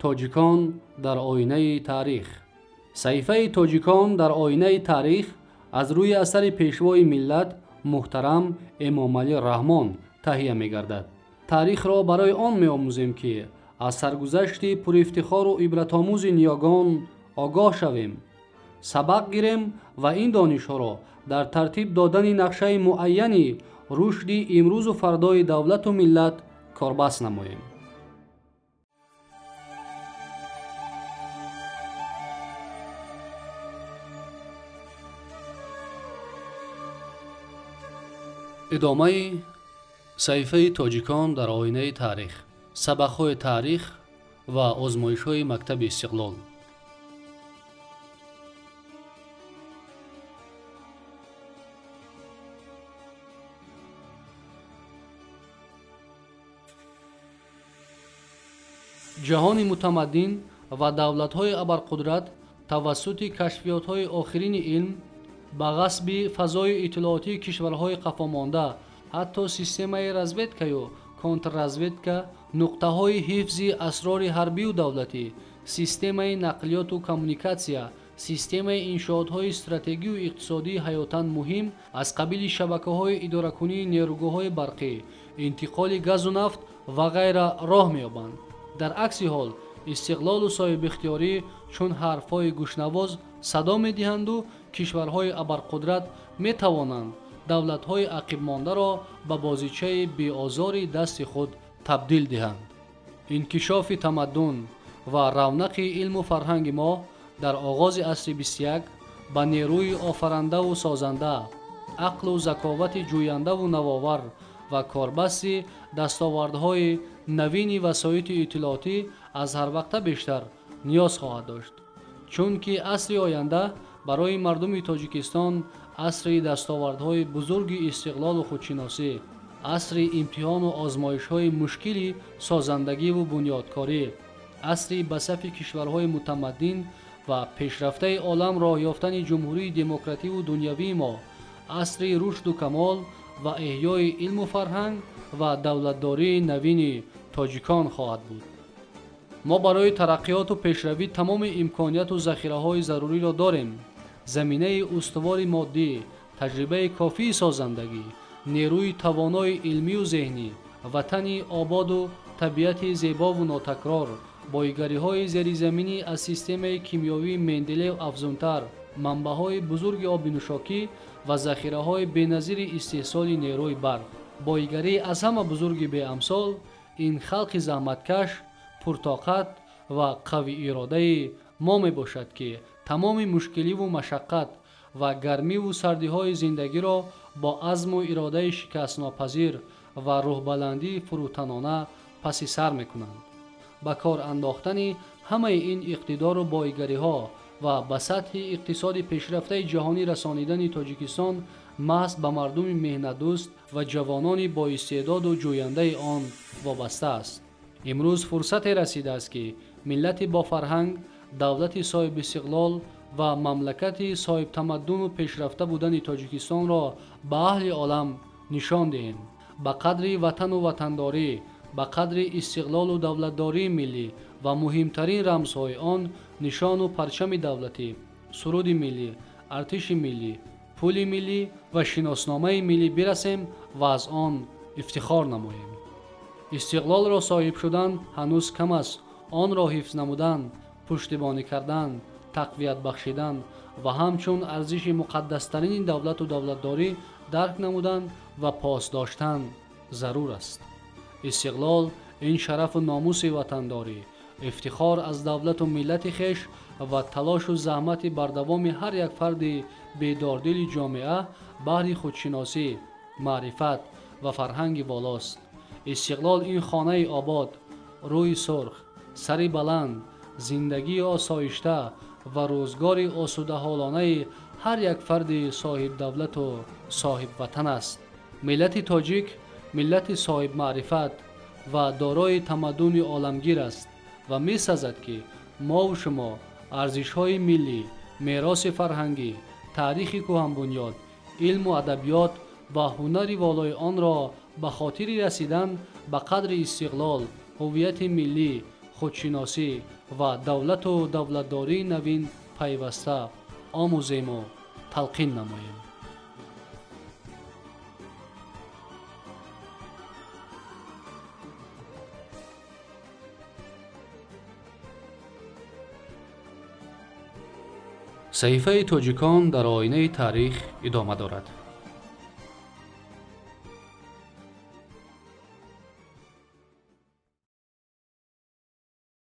Тоҷикон дар оинаи таърих. Саҳифаи Тоҷикон дар оинаи таърих аз рӯи асари Пешвои миллат муҳтарам Эмомалӣ Раҳмон таҳия мегардад. Таърихро барои он меомӯзем, ки аз саргузашти пурифтихору ибратомӯзи ниёгон огоҳ шавем, сабақ гирем ва ин донишҳоро дар тартиб додани нақшаи муайяни рушди имрӯзу фардои давлату миллат корбаст намоем. Идомаи саҳифаи Тоҷикон дар оинаи таърих, сабақҳои таърих ва озмоишҳои мактаби Истиқлол. Ҷаҳони мутамаддин ва давлатҳои абарқудрат тавассути кашфиётҳои охирини илм ба ғасби фазои иттилоотии кишварҳои қафомонда, ҳатто системаи разведкаю контрразведка, нуқтаҳои ҳифзи асрори ҳарбию давлатӣ, системаи нақлиёту коммуникатсия, системаи иншоотҳои стратегию иқтисодии ҳаётан муҳим аз қабили шабакаҳои идоракунии нерӯгоҳҳои барқӣ, интиқоли газу нафт ва ғайра роҳ меёбанд. Дар акси ҳол, истиқлолу соҳибихтиёрӣ чун ҳарфҳои гӯшнавоз садо медиҳанду кишварҳои абарқудрат метавонанд давлатҳои ақибмондаро ба бозичаи беозори дасти худ табдил диҳанд. Инкишофи тамаддун ва равнақи илму фарҳанги мо дар оғози асри 21 ба нерӯи офарандаву созанда, ақлу заковати ҷӯяндаву навовар ва корбасти дастовардҳои навини васоити иттилоотӣ аз ҳарвақта бештар ниёз хоҳад дошт, чунки асри оянда барои мардуми Тоҷикистон асри дастовардҳои бузурги истиқлолу худшиносӣ, асри имтиҳону озмоишҳои мушкили созандагиву бунёдкорӣ, асри ба сафи кишварҳои мутамаддин ва пешрафтаи олам роҳ ёфтани ҷумҳурии демокративу дунявии мо, асри рушду камол ва эҳёи илму фарҳанг ва давлатдории навини тоҷикон хоҳад буд. Мо барои тараққиёту пешравӣ тамоми имконияту захираҳои заруриро дорем: заминаи устувори моддӣ, таҷрибаи кофии созандагӣ, нерӯи тавонои илмию зеҳнӣ, ватани ободу табиати зебову нотакрор, боигариҳои зеризаминӣ аз системаи кимиёвии Менделеев афзунтар, манбаъҳои бузурги оби нӯшокӣ ва захираҳои беназири истеҳсоли нерӯи барқ. Боигарии аз ҳама бузурги беамсол ин халқи заҳматкаш, пуртоқат ва қавииродаи мо мебошад, ки тамоми мушкиливу машаққат ва гармиву сардиҳои зиндагиро бо азму иродаи шикастнопазир ва рӯҳбаландии фурӯтанона паси сар мекунанд. Ба кор андохтани ҳамаи ин иқтидору боигариҳо ва ба сатҳи иқтисоди пешрафтаи ҷаҳонӣ расонидани Тоҷикистон маҳз ба мардуми меҳнатдӯст ва ҷавонони боистеъдоду ҷӯяндаи он вобаста аст. Имрӯз фурсате расидааст, ки миллати бофарҳанг, давлати соҳибистиқлол ва мамлакати соҳибтамаддуну пешрафта будани Тоҷикистонро ба аҳли олам нишон диҳем. Ба қадри ватану ватандорӣ, ба қадри истиқлолу давлатдории миллӣ ва муҳимтарин рамзҳои он, нишону парчами давлатӣ, суруди миллӣ, артиши миллӣ, пули миллӣ ва шиносномаи миллӣ бирасем ва аз он ифтихор намоем. Истиқлолро соҳиб шудан ҳанӯз кам аст. Онро ҳифз намудан, пуштибонӣ кардан, тақвият бахшидан ва ҳамчун арзиши муқаддастарини давлату давлатдорӣ дарк намудан ва пос доштан зарур аст. Истиқлол ин шарафу номуси ватандорӣ, ифтихор аз давлату миллати хеш ва талошу заҳмати бардавоми ҳар як фарди бедордили ҷомеа баҳри худшиносӣ, маърифат ва фарҳанги волост. Истиқлол ин хонаи обод, рӯи сурх, сари баланд, зиндагии осоишта ва рӯзгори осудаҳолонаи ҳар як фарди соҳибдавлату соҳибватан аст. Миллати тоҷик миллати соҳибмаърифат ва дорои тамаддуни оламгир аст ва месазад, ки мову шумо арзишҳои миллӣ, мероси фарҳангӣ, таърихи кӯҳанбунёд, илму адабиёт ва ҳунари волои онро ба хотири расидан ба қадри истиқлол, ҳуввияти миллӣ, Худшиносӣ ва давлату давлатдории навин пайваста омӯзему талқин намоем. Саҳифаи тоҷикон дар оинаи таърих идома дорад.